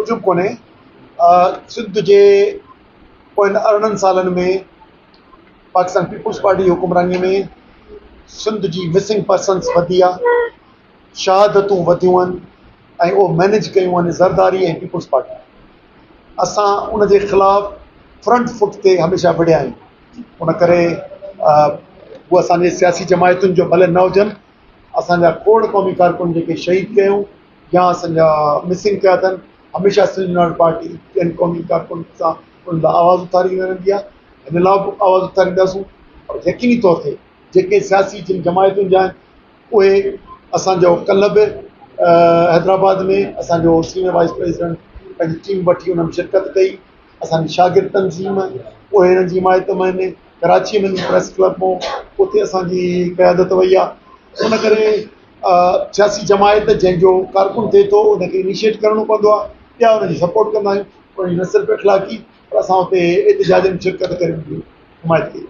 ڪجهه به ڪونهي. سنڌ جي پوين 18 سالن ۾ پاڪستان پيپلز پارٽي جي حڪمراني ۾ سنڌ جي مسنگ پرسنس وڌي آ، شهادتون وڌيون آهن ۽ اهو مينيج ڪيون آهن زرداري ۽ پيپلز پارٽي. اسان ان جي خلاف فرنٽ فٽ تي هميشه وڙهيا آهيون. ان ڪري هو اسان جي سياسي جماعتن جو ڀلي نه هجن، اسان جا کوڙ قومي ڪارڪن جيڪي شهيد ڪيون يا اسان جا مسنگ ڪيا اٿن، هميشه سنڌ يونائيٽيڊ پارٽي ٻين قومي ڪارڪنن سان انهن لاء آواز اٿاريندي رهندي آهي. هن لاء به آواز اٿارينداسون پر يقيني طور تي جيڪي سياسي جن جماعتن جا آهن اهي اسان جو ڪلهه به حيدرآباد ۾ اسان جو سينئر وائيس پريزيڊنٽ پنهنجي ٽيم وٺي ان ۾ شرڪت ڪئي. اسان جي شاگرد تنظيم اهي هنن جي حمايت ۾ آهن. ڪراچيء ۾ پريس ڪلب ۾ اتي اسان جي قيادت وئي آهي. ان ڪري سياسي جماعت جنهن جو ڪارڪن ٿئي ٿو ان کي انيشيٽ ڪرڻو پوندو آهي، ٻيا ان جي سپورٽ ڪندا آهيون. ان جي نه صرف اخلاقي پر اسان اتي احتجاج ۾ شرڪت ڪري ان جي حمايت ڪئي.